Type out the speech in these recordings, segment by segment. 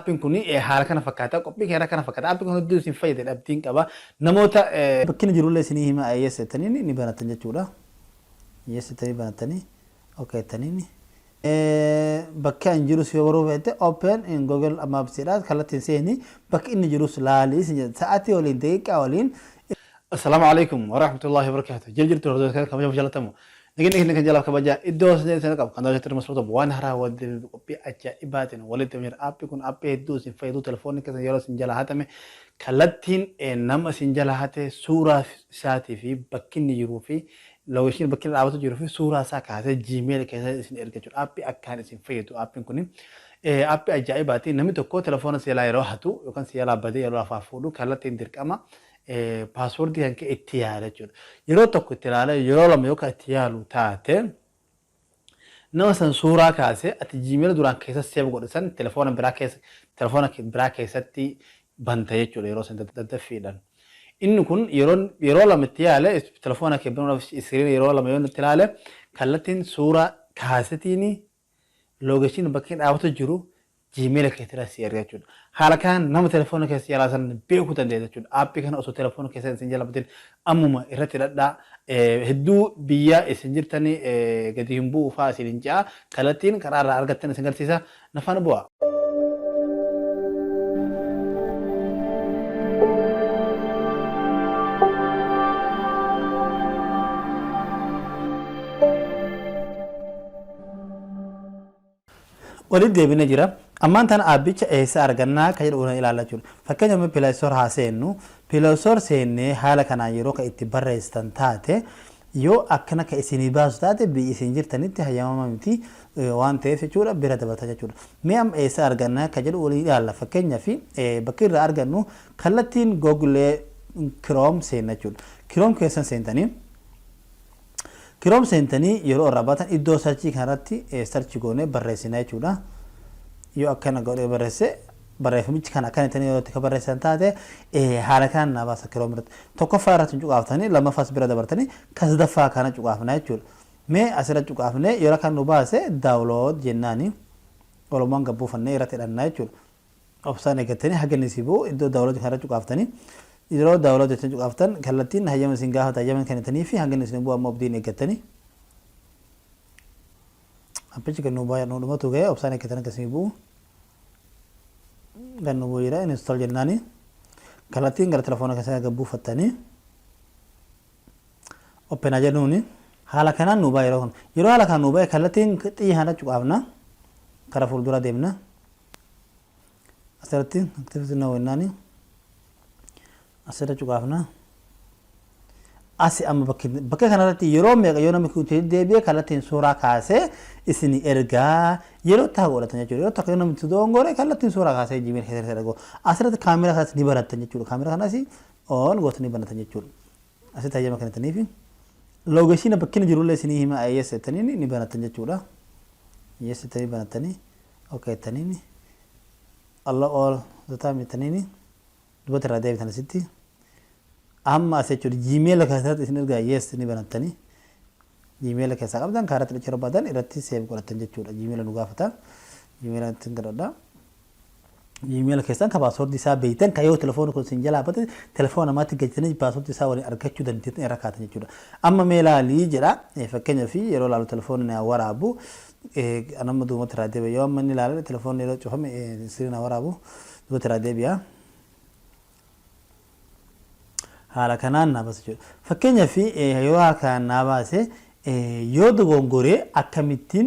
Aappiin kun haala kana fakkaata. Qophii keenya kana fakkaata. Aappiin kun hedduu isin fayyada abdiin qaba. Namoota Bakki inni jirullee isinii hima. Yes jettanii ni banattan jechuudha. Yes jettanii banattanii, okay jettanii, bakki an jirus yoo baruu feete "Open in Google Maps" jedha. Kallattiin seeni, bakki inni jirus laalii isin jedha, sa'aatii waliin, daqiiqaa waliin. Assalaamu alaikum warahmatullahi wabarakatuh. Jil jirtu hordoftoota kabajamoo jaallatamu. Nageenya keenya kan jalaaf kabajaa iddoo isin qabu kan daawwachuu masroota waan haaraa walitti qophii ajaa'ibaatiin walitti jira. Aappii kun aappii hedduu isin fayyadu. Telefoonni keessan yeroo isin jala hatame kallattiin nama isin jala hate suuraa isaatii fi bakki inni jiruu fi location, bakki inni dhaabatu jiruu fi suuraa isaa kaasee Gmail keessa isin erga jechuudha. Aappii akkaan isin fayyadu, aappiin kun aappii ajaa'ibaati. Namni tokko telefoona si jalaa yeroo hatu yookaan si jalaa badee yeroo lafaa fuudhu kallattiin dirqama passwordii kan kee itti yaala jechuudha. Yeroo tokko itti ilaala, yeroo lama yookaan itti yaalu taate, nama san suuraa kaasee ati Gmail duraan keessa save godhe san telefoona biraa keessa, telefoona biraa keessatti banta jechuudha yeroo san daddaffiidhaan. Inni kun yeroo lama itti yaale, telefoona kee banuudhaaf screen yeroo lama yoo itti ilaale, kallattiin suuraa kaasetiin location, bakki dhaabatu jiru Gmail keessatti si erga jechuudha. Haala kanaan nama telefoona keessa jalaa san beekuu dandeessa jechuudha. Aappii kana osoo telefoona keessa isin jala batin ammuma irratti hidhadhaa. Hedduu biyya isin jirtanii gadi hin bu'u fa'aa isin hin ce'a. Kallattiin karaa irraa argattan isin agarsiisa. Na faana bu'a. Walitti deebinee jira. Ammaan tana aappicha eessa argannaa kan jedhu ilaalla jechuudha. Fakkeenyaaf Play Store haa seennu. Play Store seennee haala kanaan yeroo kan itti barreessitan taate, yoo akkana kan isinii baasu taate, biyya isin jirtanitti hayyamama miti waan ta'eef jechuudha, bira dabarta jechuudha. Mee amma eessa argannaa kan jedhu waliin ilaalla. Fakkeenyaaf bakki irraa argannu kallattiin Google Chrome seenna jechuudha. Chrome keessan seentanii, Chrome seentanii yeroo irraa baatan, iddoo searchii kanarratti search goonee barreessina jechuudha. Yoo akkana godhee barreesse, barreeffamichi kan akkana jettanii yeroo itti kan barreessan taate, haala kanaan naa baasa Chrome irratti. Tokkoffaa irratti hin cuqaaftanii, lammaffaas bira dabartanii kan sadaffaa kana cuqaafna jechuudha. Mee asirra cuqaafnee yeroo kan nu baase download jennaani walumaan gabbuufannee irratti hidhannaa jechuudha. Obsaan eeggattanii haga inni si bu'u iddoo download kanarra cuqaaftanii, yeroo download jettanii cuqaaftan kallattiin hayyama isin gaafata. Hayyama kennitanii fi hanga inni isin bu'u amma obdiin eeggattanii appichi kan nu baay'ee nu dhumatu ga'e. Obsaan eeggatanii akka isin bu'u kan nu bu'u jira. Install jennaani kallattiin gara telefoona keessaa gad buufattanii open jennuuni haala kanaan nu ba'a. Yeroo kun, yeroo haala kanaan nu ba'e, kallattiin xiyya kana cuqaafna, kara fuuldura deemna. Asirratti activity now jennaani asirra cuqaafna. Asi amma bakka kanarratti yeroo meeqa yoo namni kun itti deebi'e kallattiin suuraa kaasee isin ergaa yeroo takka godhatan jechuudha. Yeroo takka yoo namni itti dogongore kallattiin suuraa kaasee Gmail keessatti erguu. Asirratti kaameraa kanas ni banattan jechuudha. Kaameraa kanas on gootanii banatan jechuudha. Asitti hayyama kennitanii fi location, bakki inni jirullee isinii hima. Yes jettanii ni banattan jechuudha. Yes jettanii banattanii, okay jettanii, allow all the time jettanii dubbatti irraa deebitan. Asitti amma as jechuudha Gmail keessatti isin ergaa. Yes, ni banattanii Gmail keessaa qabdan karaa irratti barbaadan irratti save godhatan jechuudha. Gmail nu gaafata. Gmail ittiin godhadha. Gmail keessan ka passwordii isaa beektan, ka yoo telefoonni kun isin jalaa bate telefoona namaatti galchitanii passwordii isaa waliin argachuu dandeettan irra kaatan jechuudha. Amma mee laalii jedha. Fakkeenyaaf yeroo laalu telefoonni na waraabu anamma duubatti irraa deebi'a. Yoo amma inni ilaale telefoonni yeroo cufame sirrii na waraabu duubatti irraa deebi'a. Haala kanaan naa baasa jechuudha. Fakkeenyaaf yeroo haala kanaan naa baase, yoo dogongoree akkamittiin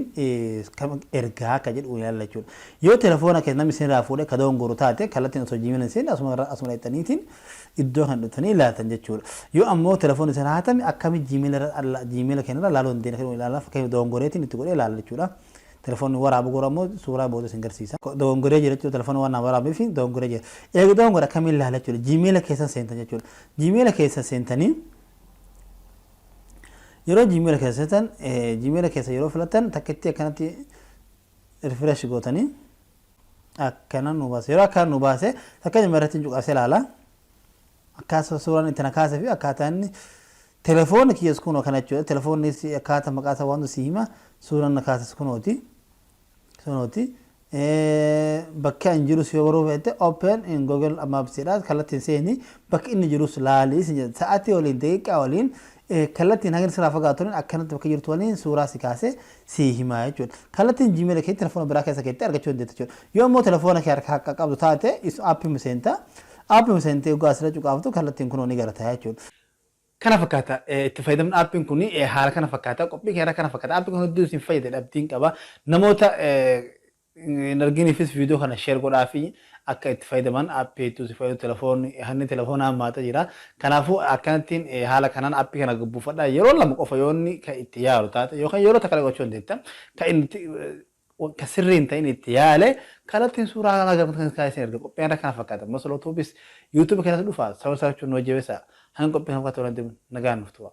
ergaa akka jedhu ilaalla jechuudha. Yoo telefoona keessa namni isinirraa fuudhee ka dogongoru taate, kallattiin osoo Gmail hin seenne asuma dhaqxaniitiin iddoo kan dhuftanii ilaaltan jechuudha. Yoo ammoo telefoonni isin hatame akkamitti Gmail irra Gmail keenyarra ilaaluu dandeenya kan ilaalla. Fakkeenyaaf dogongoreetiin itti godhee ilaalla jechuudha. Telefoonni waraabu godhu ammoo suuraa booda isin garsiisa. Dogongoree jira jechuudha. Telefoonni waan nama waraabee fi dogongoree jira. Eega dogongore akkamiin ilaala jechuudha. Gmail keessan seentan jechuudha. Gmail keessa seentanii, yeroo Gmail keessa seentan, Gmail keessa yeroo filattan takkitti akkanatti refresh gootanii akkana nu baase. Yeroo akkana nu baase, fakkeenya irratti cuqaasee ilaala. Akkaataa suuraan itti na kaasee fi akkaataa inni telefoonni kiyyas kunoo kana jechuudha. Telefoonni akkaataa maqaa isaa waan si hima, suuraan na kaases kunooti. Kunooti. Bakki an jirus yoo baruu feete, "Open in Google Maps" dha, kallattiin seeni, bakki inni jirus laalii sin jedha. Sa'aatii waliin, daqiiqaa waliin, kallattiin hanga sirraa fagaatu waliin, akkanatti bakka jirtu waliin suuraa si kaasee si himaa jechuudha. Kallattiin Gmail kee telefoona biraa keessa keetti argachuu dandeetta jechuudha. Yoo immoo telefoona kee harkaa akka qabdu taate, aappii seenta. Aappii seentee yogguu asirra cuqaaftu, kallattiin kunoo ni garata jechuudha. Kana fakkaata itti fayyadamni aappiin kun, haala kana fakkaata, qophii keerraa kana fakkaata. Aappiin kun hedduu isin fayyada abdiin qaba. Namoota hin arginiifis viidiyoo kana share godhaa fi akka itti fayyadaman. Aappii hedduu isin fayyadu, telefoonni hanni telefoona hammaata jira. Kanaafuu akkanattiin haala kanaan aappii kana buufadhaa. Yeroo 2 qofa yoo inni kan itti yaalu taate yookaan yeroo takka gochuu dandeetta. Kan inni ka sirrii hin ta'in itti yaale, kallattiin suuraa kana agartan kan isin erga. Qophii kana fakkaata. Masolootuubis YouTube keessatti dhufa. Sababa isaa jechuun nu hojjeessa. Hanga qophii kana fakkaatu waliin nagaan nuuf tura.